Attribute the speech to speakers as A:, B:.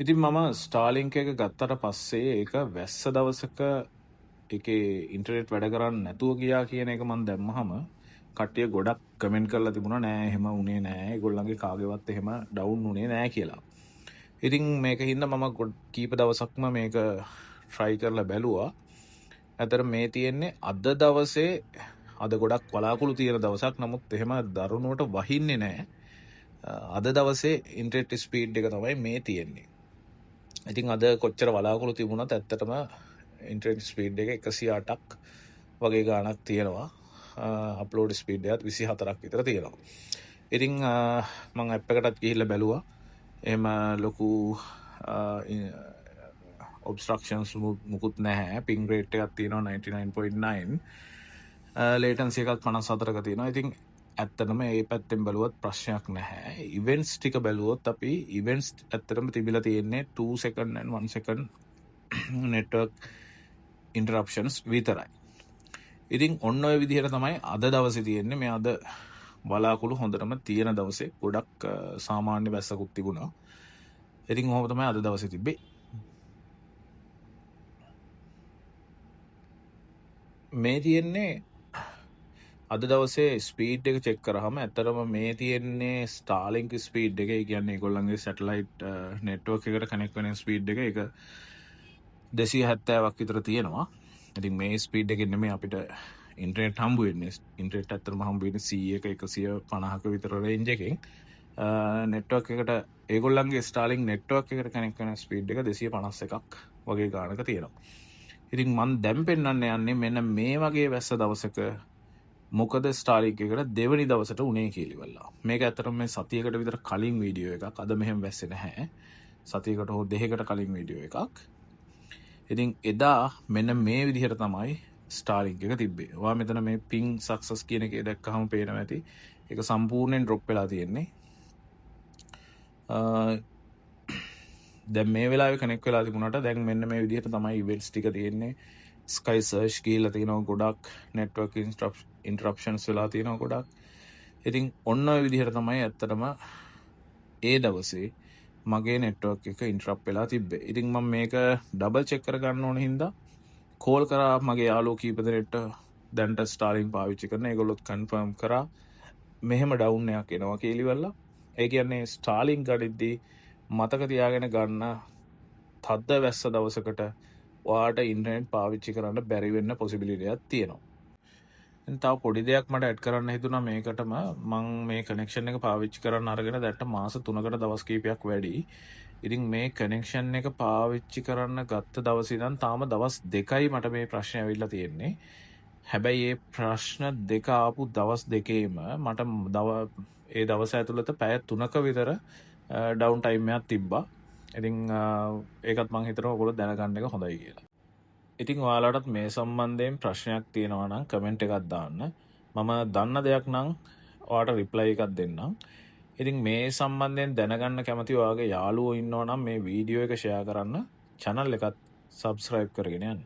A: ඉතින් මම ස්ටාර්ලින්ක් එක ගත්තට පස්සේ ඒක වැස්ස දවසක ඒකේ ඉන්ටර්නෙට් වැඩ කරන්නේ නැතුව ගියා කියන එක මම දැම්මහම කට්ටිය ගොඩක් කමෙන්ට් කරලා තිබුණා, නෑ එහෙම වුණේ නෑ, ඒගොල්ලන්ගේ කාගේවත් එහෙම ඩවුන් වුණේ නෑ කියලා. ඉතින් මේක හින්දා මම කීප දවසක්ම මේක ට්‍රයි කරලා බැලුවා. ඇත්තට මේ තියෙන්නේ අද දවසේ, අද ගොඩක් වලාකුළු තියෙන දවසක්. නමුත් එහෙම දරුණුවට වහින්නේ නෑ. අද දවසේ ඉන්ටර්නෙට් ස්පීඩ් එක තමයි මේ තියෙන්නේ. ඉතින් අද කොච්චර වලාකුළු තිබුණත් ඇත්තටම ඉන්ටර්නෙට් ස්පීඩ් එක 108ක් වගේ ගාණක් තියෙනවා. අප්ලෝඩ් ස්පීඩ් එකත් 24ක් විතර තියෙනවා. ඉතින් මං ඇප් එකටත් ගිහිල්ලා බැලුවා. එහෙම ලොකු ඔබ්ස්ට්‍රක්ෂන්ස් මුකුත් නැහැ. පිං රේට් එකක් තියෙනවා 99.9. ලේටන්සි එකත් 54ක තියෙනවා. ඉතින් ඇත්තටම මේ පැත්තෙන් බැලුවොත් ප්‍රශ්නයක් නැහැ. ඉවෙන්ට්ස් ටික බැලුවොත් අපි ඉවෙන්ට්ස් ඇත්තටම තිබිලා තියෙන්නේ 2 second and 1 second network interruptions විතරයි. ඉතින් ඔන්න ඔය විදිහට තමයි අද දවසේ තියෙන්නේ. මේ අද වලාකුළු හොඳටම තියෙන දවසේ ගොඩක් සාමාන්‍ය වැස්සකුත් තිබුණා. ඉතින් ඔහොම තමයි අද දවසේ තිබ්බේ. මේ තියෙන්නේ අද දවසේ ස්පීඩ් එක චෙක් කරාම ඇත්තටම මේ තියෙන්නේ ස්ටාර්ලින්ක් ස්පීඩ් එක. ඒ කියන්නේ ඒගොල්ලන්ගේ සැටලයිට් නෙට්වර්ක් එකට කනෙක්ට් වෙන ස්පීඩ් එක. ඒක 270ක් විතර තියෙනවා. ඉතින් මේ ස්පීඩ් එකෙන් නෙමෙයි අපිට ඉන්ටර්නෙට් හම්බ වෙන්නේ. ඉන්ටර්නෙට් ඇත්තටම හම්බ වෙන්නේ 100ක 150ක විතර රේන්ජ් එකෙන්. නෙට්වර්ක් එකට ඒගොල්ලන්ගේ ස්ටාර්ලින්ක් නෙට්වර්ක් එකට කනෙක්ට් වෙන ස්පීඩ් එක 251ක් වගේ ගානක තියෙනවා. ඉතින් මං දැන් පෙන්වන්න යන්නේ මෙන්න මේ වගේ වැස්ස දවසක මොකද ස්ටාර්ලින්ක් එකට දෙවනි දවසට උනේ කියලා ඉවරලා. මේක ඇත්තටම මේ සතියකට විතර කලින් වීඩියෝ එකක්. අද මෙහෙම වැස්සේ නැහැ. සතියකට හෝ දෙකකට කලින් වීඩියෝ එකක්. ඉතින් එදා මෙන්න මේ විදිහට තමයි ස්ටාර්ලින්ක් එක තිබ්බේ. ඔයා මෙතන මේ පිං සක්සස් කියන එකේ දැක්කහම පේනවා ඇති. ඒක සම්පූර්ණයෙන් ඩ්‍රොප් වෙලා තියෙන්නේ. දැන් මේ වෙලාවේ කනෙක්ට් වෙලා තිබුණාට දැන් මෙන්න මේ විදිහට තමයි ඉවෙන්ට්ස් ටික තියෙන්නේ. ස්කයි සර්ච් ගිහිල්ලා තියෙනවා ගොඩක්, නෙට්වර්ක් ඉන්ටරප්ෂන්ස් වෙලා තියෙනවා ගොඩක්. ඉතින් ඔන්න ඔය විදිහට තමයි ඇත්තටම ඒ දවසේ මගේ නෙට්වර්ක් එක ඉන්ටරප්ට් වෙලා තිබ්බේ. ඉතින් මම මේක ඩබල් චෙක් කරගන්න ඕන හින්දා කෝල් කරා මගේ යාළුවෝ කීප දෙනෙක්ට දැන්ට ස්ටාර්ලින්ක් පාවිච්චි කරන. ඒගොල්ලොත් කන්ෆර්ම් කරා මෙහෙම ඩවුන් එකක් එනවා කියලා ඉවරලා. ඒ කියන්නේ ස්ටාර්ලින්ක් ගනිද්දී මතක තියාගෙන ගන්න, තද්ද වැස්ස දවසකට ඔයාට ඉන්ටර්නෙට් පාවිච්චි කරන්න බැරි වෙන්න පොසිබිලිටි එකක් තියෙනවා. ඉතින් තව පොඩි දෙයක් මට ඇඩ් කරන්න හිතුණා මේකටම. මං මේ කනෙක්ෂන් එක පාවිච්චි කරන්න අරගෙන දැක්ට මාස 3කට දවස් කීපයක් වැඩි. ඉතින් මේ කනෙක්ෂන් එක පාවිච්චි කරන්න ගත්ත දවසේ ඉඳන් තාම දවස් 2යි මට මේ ප්‍රශ්නේ ඇවිල්ලා තියෙන්නේ. හැබැයි මේ ප්‍රශ්න දෙක ආපු දවස් දෙකේම මට ඒ දවස ඇතුළත පැය 3ක විතර ඩවුන් ටයිම් එකක් තිබ්බා. ඉතින් ඒකත් මං හිතනවා ඔයගොල්ලෝ දැනගන්න එක හොඳයි කියලා. ඉතින් ඔයාලටත් මේ සම්බන්ධයෙන් ප්‍රශ්නයක් තියෙනවා නම් කමෙන්ට් එකක් දාන්න. මම දන්න දෙයක් නම් ඔයාට රිප්ලයි එකක් දෙන්නම්. ඉතින් මේ සම්බන්ධයෙන් දැනගන්න කැමති ඔයාගේ යාළුවෝ ඉන්නවා නම් මේ වීඩියෝ එක ෂෙයා කරන්න, channel එකත් සබ්ස්ක්‍රයිබ් කරගෙන යන්න.